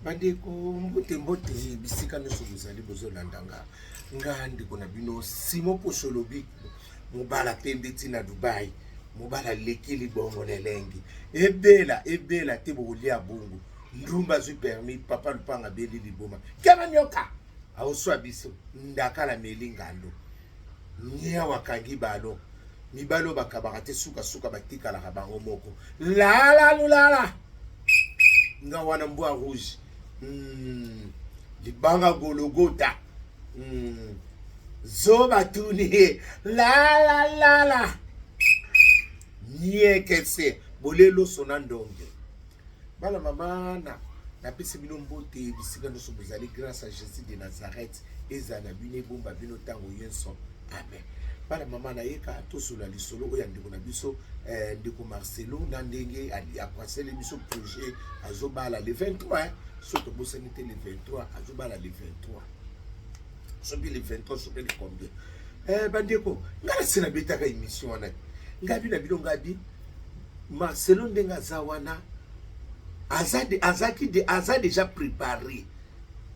Bandeko, mbote mbote bisika nyonso bozali bozolanda nga. Nga ndeko na bino Simon Posholobi, mobala pembe ti na Dubai, mobala aleki libongo na elengi. Ebela ebela te bokolia bongo. Ndumba azwi permis, papa lupanga abeli liboma. Kema nyoka aoswa biso ndakala meli ngando. Niawu akangi ballon. Mibali oyo bakabaka te suka suka batikalaka bango moko. Lala lulala. Nga wana mbwa rouge. Libanga gologota. Zoba tuni. Lala lala. Niekese bolelo sona ndonge. Bana mama na napesi bino mbote bisika nyonso bozali grâce à Jésus de Nazareth ezala na bino ebomba bino ntango nyonso amen. Bana mama nayeka tosola lisolo oyo ya ndeko na biso ndeko Marcelo na ndenge akwaseli biso projet azobala le 23 so tobosani te le 23 azobala le 23 soki le 23 soki le combien bandeko ngai nasi nabetaka émission wana ngabi na bino ngabi Marcelo ndenge aza wana azaki de, aza déjà préparé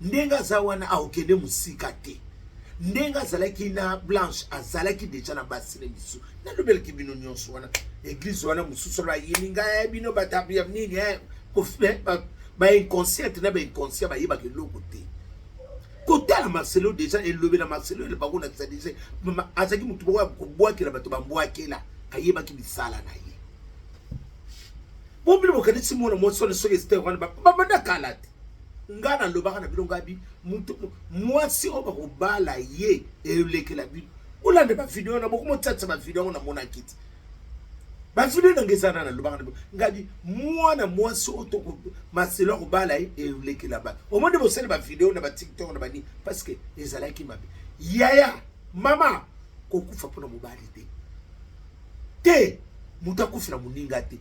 ndenge aza wana aokende mosika te ndenge azalaki na Blanche azalaki déjà na basi na misu nalobelaki bino nyonso wana église wana mosusu bayini ngai bino bato ya nini bainconsciente na bainconscient bayebaka eloko te kotala Marcelo déjà elobela Marcelo bango na déjà azalaki motu moko ya kobwakela bato bambwakela ayebaki misala na ye bobino bokanisi mwana mwasi wana soki Ester wana babanda kala te nga nalobaka na bino ngabi mutu mwasi oyo bakobala ye elekela bino olanda bavideo wana bokomotiatisa bavideo yango namonaki te bavideo nanga eza na nalobaka na bino ngabi mwana mwasi oyo Marcelo akobala ye elekela bato omoni bosali bavideo na batiktok na banini parce que ezalaki mabe yaya mama kokufa mpona mobali te te moto akufi na moninga te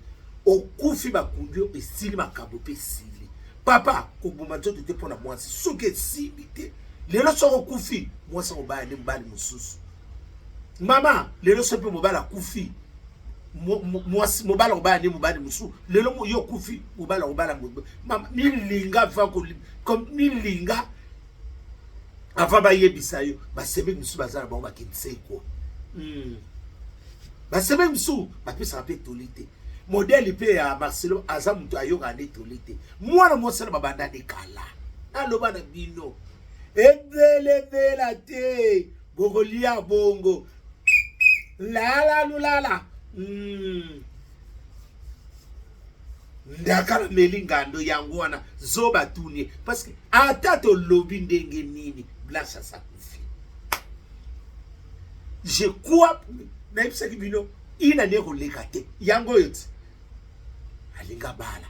okufi bakundi yo esili makambo mpe esili papa koboma nzoto te mpona mwasi soki esimbi te lelo soki okufi mwasi akobaya nde mobali mosusu mama lelo soki mpe mobali akufi mwasi mobali akobala nde mobali mosusu lelo yo okufi mobali akobala mama milinga va milinga avant bayebisa yo basemeki mosusu baza na bango bakendisei kwa. Basemeki mosusu bapesaka mpe toli te modele mpe ya Marcelo aza moto ayokaka nde toli te mwana mwasi na babanda nde kala naloba na bino ebelebela te bokolia bongo lala lulala. Ndaka na meli ngando yango wana zoba tuni parce que ata tolobi ndenge nini Blanche asakufi je crois nayebisaki bino ina nde koleka te yango oyo ti alinga bala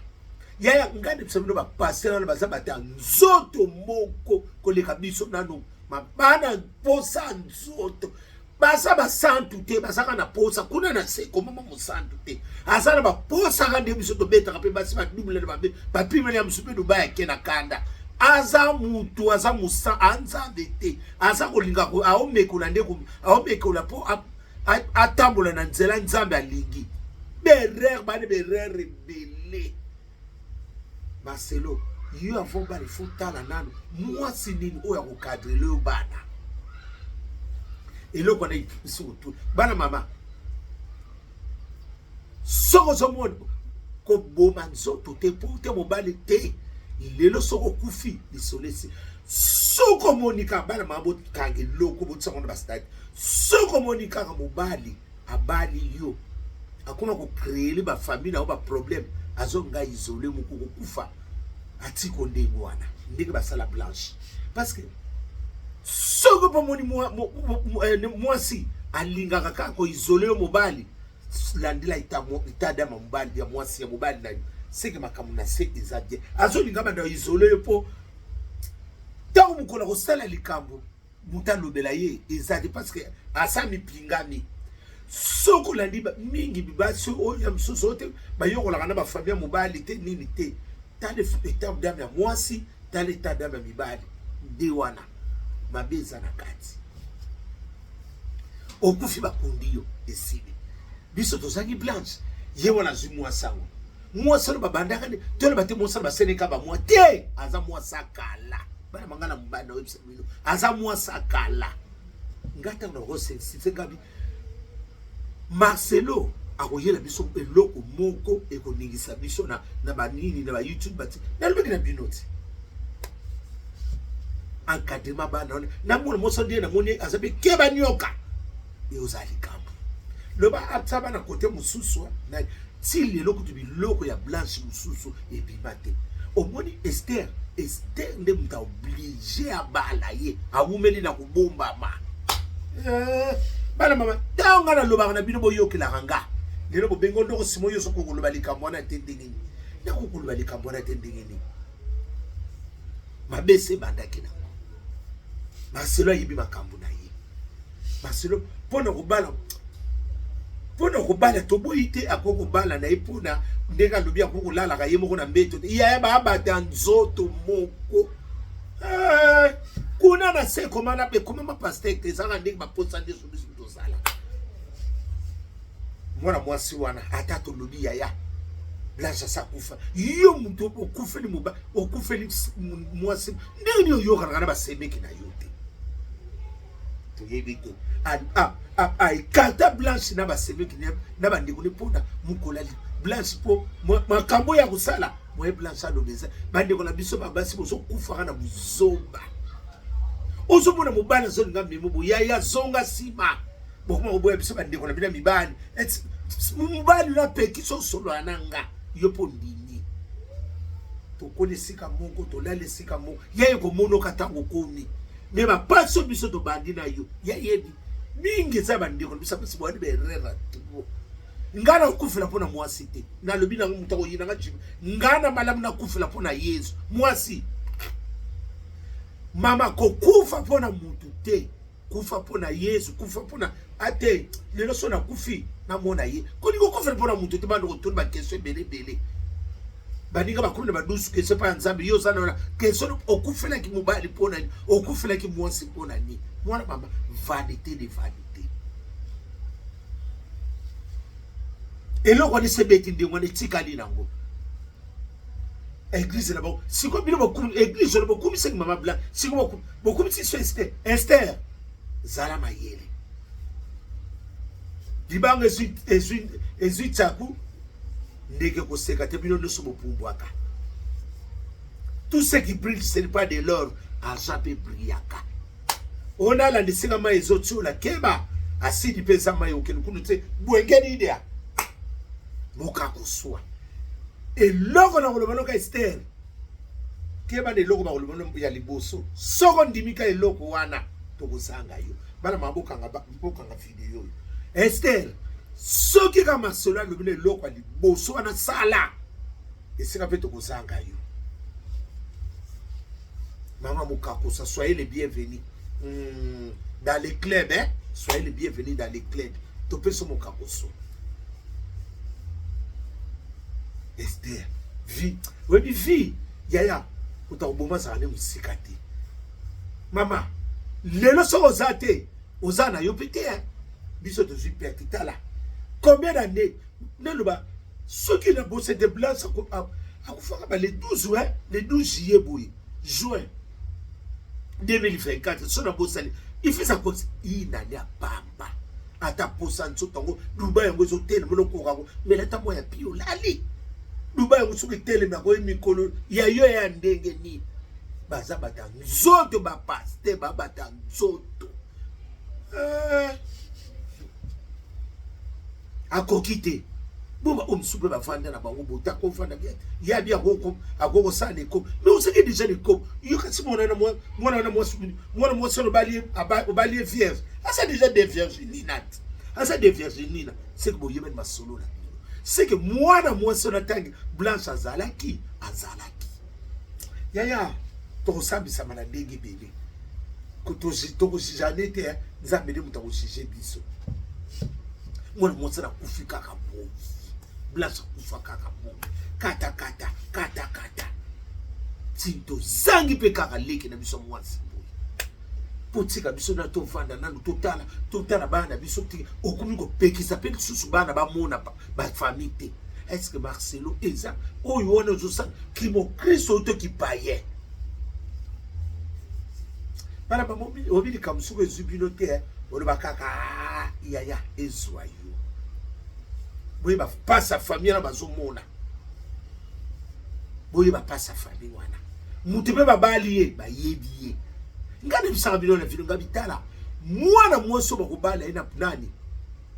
yaya ngai nayebisa bino bapasteur wana baza bato ya nzoto moko koleka biso nanu mabana mposa nzoto baza basantu te bazaka na posa kuna na se komama mosantu te aza na baposaka nde biso tobetaka mpe basi badouble na babe bapimeli ya mosu mpe Dubai ake na kanda aza mutu aza musa anzambe te aza kolinga aomekola nde aomekola mpo atambola na nzela Nzambe alingi berere bane berere ebele Marcelo yo avant bana ifo tala nano mwasi nini oyo akokadrele yo bana eloko wana surtout bana mama soki ozomona koboma nzoto te mpo te mobali te lelo soki okufi lisolo esi soki omoni kaka bana mama bokanga eloko botisango na bastade soki omoni kaka mobali abali yo akoma kocréer bafamille na yo baproblème azonga isole moko kokufa atiko ndenge wana ndenge basala Blanche parce que soki mpo omoni mwasi alingaka kaka koisole yo mobali landela état d'âme ya mobali ya mwasi ya mobali na yo seke makambo na se eza bien azolinga banda isole yo mpo ntango mokolo akosala likambo moto alobela ye eza te parce que asa mipingami soki olandi mingi basi oyo ya mosusu oyo te bayokolaka na bafamille ya mobali te nini te tala état d'âme ya mwasi tala état d'âme ya mibali nde wana mabe eza na kati okufi bakundi yo esili biso tozangi Blanche ye wana azwi mwasi yango. Mwasi wana babandaka nde toloba te mwasi wana baseneka bamwa te, aza mwasi akala. Bana manga na mobali na oyebisa bino, aza mwasi akala. Nga ntango nakosensise ngabi Marcelo akoyela biso eloko moko ekoningisa biso na, na banini na ba YouTube bati nalobaki na bino ti encadrement bana wana namona mwasi nde namoni aza mpe keba nioka eozala likambo loba atya bana kote mosusu na ti lelo kutu biloko ya blanche mosusu ebima te omoni Esther Esther nde moto aoblige abala ye awumeli na kobombama eh, bana mama ntango ngai nalobaka na bino boyokelaka nga lelo bobengo ndoko simo yo soki okoloba likambo wana te ndenge nini nakoki koloba likambo wana te ndenge nini mabe ese ebandaki nango Marcelo ayebi makambo na ye Marcelo mpo na kobala mpo na kobala toboyi te akoki kobala na ye mpo na ndenge alobi akoki kolalaka ye moko na mbeto te yaya baabata nzoto moko eh, kuna na se ekomana ekomama paster te ezalaka ndenge baposa nde so biso tozalaka mwana mwasi wana ata tolobi yaya blanche asa akufa yo moto okufeli moba okufeli mwasi ndenge nini oyokanaka na basemeki na yo te toyebi te aekata blanche na basemeki na bandeko ne mpona mokola blanche mpo makambo ya kosala moye blanche aloba eza bandeko na biso babasi bozokufaka na buzoba ozomona mobali azolinga memo boyaya zonga nsima bokoma koboya biso bandeko na bino ya mibali mobali oyo apekisi osolola na nga yo mpo ndimi tokoli esika moko tolali esika moko yaye komonoka ntango okomi me bapasi oyo biso tobandi na yo yayebi mingi eza bandeko na biso basi bwani baerreur trop ngai nakufela mpo na mwasi te nalobi nango moto akoyina nga jimi ngai na malamu nakufela mpo na yesu mwasi mama kokufa mpo na motu te kufa mpo na yesu kufa mpo na ate lelo so nakufi namona ye kolingi okufela mpo na motu te bando kotuni bakestion ebele ebele baninga bakomi na badusu kestion mpa ya nzambe yo oza na kestion okufelaki mobali mpo na nini okufelaki mwasi mpo na nini mwana mama vanité de vanité eloko wana esebeti ndenge wana etikali nango eglise na bango sikoyo bino bokomi eglise wana bokumisaki mama blanc sikoyo bokumisi so ester ester zala mayele libanga ezwi tsaku ndeke koseka te bino nyonso bopumbwaka tout ce qui brille ce n'est pas de l'or argent mpe brillaka ona alanda esika mai ezotiola keba asidi mpe eza mai okende kuna te bwengeni idea moka koswa eloko na koloba noka Esther keba na eloko bakoloba ya liboso soko ndimika eloko wana tokozanga yo bana mama bokanga bokanga video oyo Esther soki kaka masolo alobi na eloko ya liboso wana sala esika mpe tokozanga yo mama mokakosa soyez le bienvenu dans le club hein? Soyez le bienvenu dans le club topesi mokakoso Esther vie oyebi vie yaya moto akoboma azala nde mosika te mama lelo soki oza te oza na yo mpe te biso tozwi perte tala combien d'année naloba soki na bose de blanche akufaka ba le 12 ouais, le 12 juillet boye juin 2024 so nabosani ifisa kosi inani ya pamba ata posa nzoto yango duba yango ezotelema lokoka yango mela ata mwa ya pi olali duba yango soki etelemi yango ye mikolo ya yo ya ndenge nini baza bata nzoto bapaste babata nzoto eh. Akoki te. Bo ba oyo mosusu mpe bavanda na bango bota akovanda bien ye abi akoki kosala na ekobo mais ozalaki déjà na ekobo yo kasi mwana na mwana wana mwasi mwana mwasi wana obali obali ye vierge aza déjà de vierge nina te aza de vierge nina seke boyebani masolo na bino seke mwana mwasi wana ntangi blanche azalaki azalaki yaya tokosambisama na ndenge ebele tokosijane te nzambe nde moto akosije biso mwana mwasi nakufi kaka boye blanche akufa kaka boye kata kata kata kata ti tozangi mpe kaka leki na biso mwasi boye mpo tika biso na tovanda nanu totala totala bana na biso ti okomi kopekisa mpe lisusu bana bamona bafamille te Est-ce Marcelo eza oyo wana ozosala kimokristo oyo to kipayen? Bana bamobi likambo soki ezwi bino te, eh, oloba kaka ah, yaya ezwa yo. Boyeba mpasi ya famille wana bazomona, boyeba mpasi ya famille wana. Moto mpe babali ye, bayebi ye. Ngai nayebisaka bino na vino, ngai bitala mwana mwasi oyo bakobala ye na nani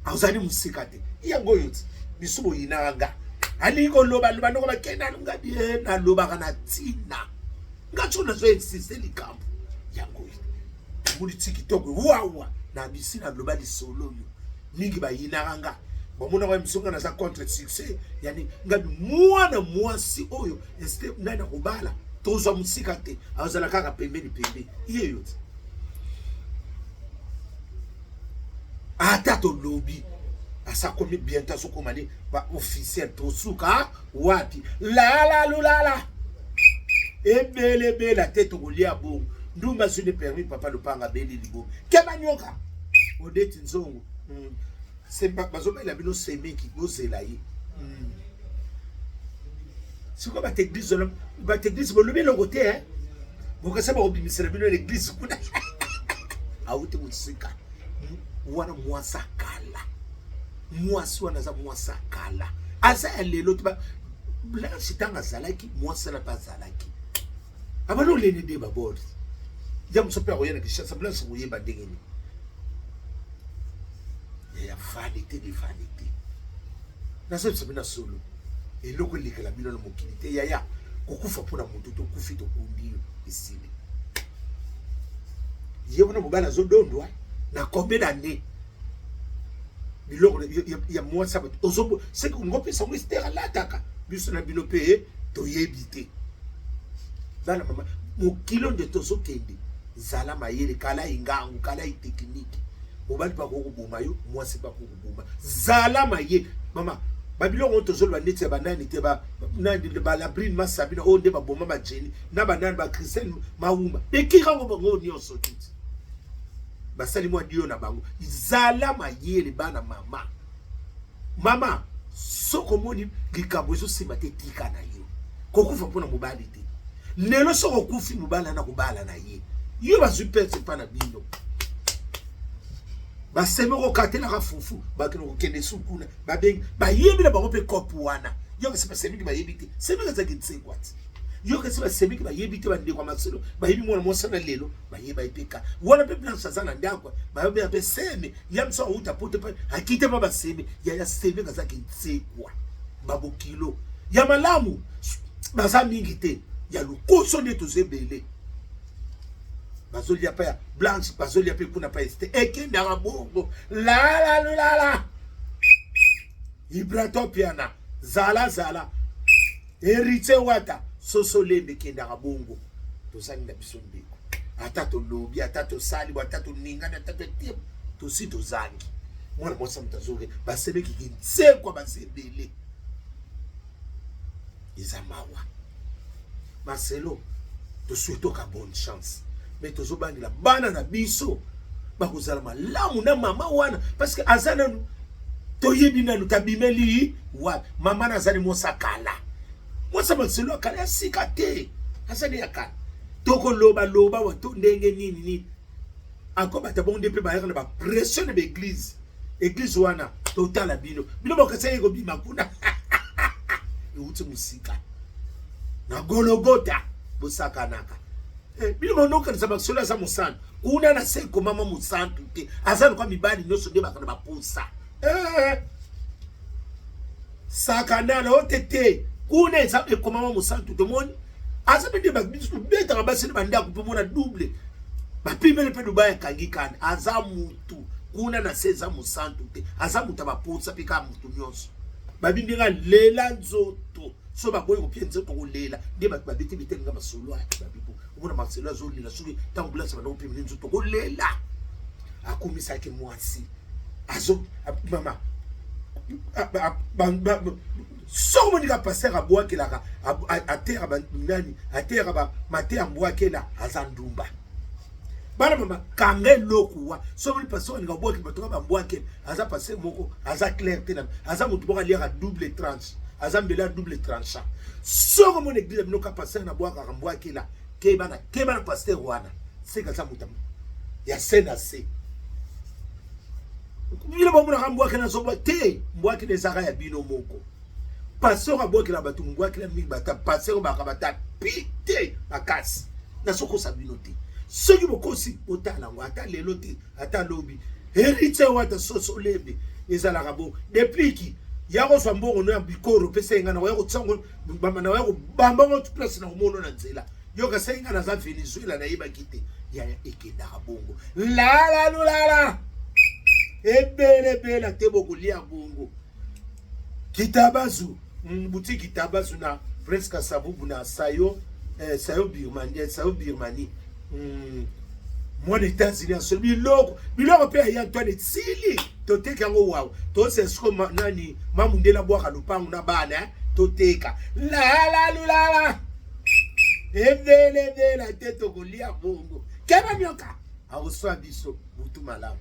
azali mosika te. Yango oyo ti biso boyinaka nga alingi koloba loba ndoko bakenda nga bie nalobaka na ntina nga tso nazo insiste likambo yango oyo omoni ti kitoko wawa na bisi naloba lisolo oyo mingi bayinaka nga bamonaka biso nga naza contre succès yani nga mwana mwasi oyo este nani akobala tozwa mosika te azala kaka pembeni pembeni ye yo ti ata tolobi asakomi bientôt azokoma ni ba officiel tosuka wapi lala lulala ebelebela te tokolia bongo ndumba azwi ne permis papa lopanga abeli libomi keba nyoka odeti nzongo mm. Bazobela bino semeki bozela ye mm. Sikoyo bato eglise wana bato eglise bolobi eloko te eh? Bokasa bakobimisela bino na eglise kuna awuti mosika wana mwasi akala mwasi wana aza mwasi akala aza ya lelo te. Blanche ntango azalaki mwasi wana mpe azalaki abana olene de babord ya moso mpe akoya na Kinshasa. Blanche koyeba ndenge nini ya vanité de vanité. Nazoyebisa bino na solo, eloko elekela bino na mokili te yaya kokufa mpo na moto. Tokufi, tokundi yo, esili. Ye wana mobali azodondwa na combien d'année biloko ya mwasi ya bato ozobo seke ngopesa yango Ester alataka biso na bino mpe toyebi te. Bana mama, mokilo nde tozokende. Zala mayele, kala ingangu, kala iteknike. Mobali mpe akoki koboma yo, mwasi mpe akoki koboma. Zala mayele mama. Babiloko oyo tozoloba neti ya banani te, nani, balabrine masabina oyo nde baboma bajeni na banani, bachristine mawumba ekirango bango nyonso titi basali mwa dio na bango. Zala mayele bana mama. Mama, soki omoni likambo ezosimba te, tika na yo. Kokufa mpo na mobali te. Lelo soki okufi, mobali ana kobala na ye yo bazwi perte epa na bino. Baseme kokatelaka fufu, bakende kokende su kuna babengi bayebi na bango mpe kope wana. Yo kasi basemiki bayebi te, semiki azalaki nsekwa ti. Yo kasi basemiki bayebi te, bandeko ya masolo bayebi mwana mwasi na lelo bayeba ye mpe ka wana mpe Blanche aza na ndako bayobeya mpe seme ya mosu auta poto mpe akite mpa baseme yaya seme azalaki nsekwa. Babokilo ya malamu baza mingi te, ya lokoso nde toza ebele. Bazolia mpe ya Blanche, bazolia mpe kuna mpa este ekendaka bongo lalalulala. Ibrato Piana zala zala Héritier Wata soso lembe ekendaka bongo. Tozangi na biso ndeko, ata tolobi, ata tosali bo, ata toningani, ata totie, tosi tozangi mwana mwasi moto azoke basemeki kinsekwa baza ebele. Eza mawa. Marcelo, tosouhaitoka bonne chance, mais tozobangela bana na biso bakozala malamu na mama wana parce que aza nanu toyebi nanu tabimeli wapi. Mama na azali mwasi akala, mwasi Marcelo akala ya sika te, azali ya kala. Tokoloba loba wa to ndenge nini nini akobata bongo nde mpe bayaka na bapression na baeglise. Eglise wana totala bino bino bakasaki kobima kuna euti mosika na Gologota bosakanaka. Eh, bino bonokanisa Marcelo aza mosantu kuna na se ekomama mosantu te, aza lokwa mibali nyonso nde baka na baposa eh. Sakanana o te te kuna eza ekomama mosantu te. Moni aza mpe nde betaka basi na bandako mpe mona double bapimeli mpe Dubai akangi kanda. Aza mutu kuna na se eza mosantu te, aza moto ya baposa mpe kaka motu nyonso. Babi ndenge alela nzoto so baboyi kopia nzoto kolela nde bato babeti bitelinga masolo aya babibo. Omona Marcelo azolela soki ntango Blanche banda kopimela nzoto kolela akumisaki mwasi azo mama. Soki monika pasteur abwakelaka ateyaka nani, ateyaka mateya mbwakela aza ndumba. Bana mama, kanga eloko wa soki moni pasteur alinga obwakela bato ka bambwakela aza pasteur moko aza clair te, aza motu moko aliaka double tranche. Aza mbela ya double tranchant. Soki omoni eglise bino ka pasteur na bwakaka mbwakela, keba na keba na pasteur wana. Seka aza moto ya se na se. Bino bomonaka mbwakela azobwa te, mbwakela ezaka ya bino moko. Pasteur abwakela bato mbwakela mingi bata pasteur baka bata pite makasi. Nazokosa bino te. Soki bokosi botala yango ata lelo te ata lobi. Heritier wata soso lembe ezalaka bo depuis ki ya kozwa mbongo no ya bikoro pesa ye ngai nakoya kotia ngo nakoya kobamba ngo place na komono na nzela yoka sai ngai naza Venezuela nayebaki te yaya ekendaka bongo lala lulala ebelebela te bokolia bongo kitabazu boutique kitabazu na Prince Kasavubu na sayo eh, sayo Birmanie eh, sayo Birmanie mwana États-Unis asolo biloko biloko mpe ya Antoine esili toteka yango wawa tosesiko nani mamundela bwaka lupangu na bana eh? Toteka lala lulala ebelebela te tokolia bongo keba nyoka akoswa biso butu malamu.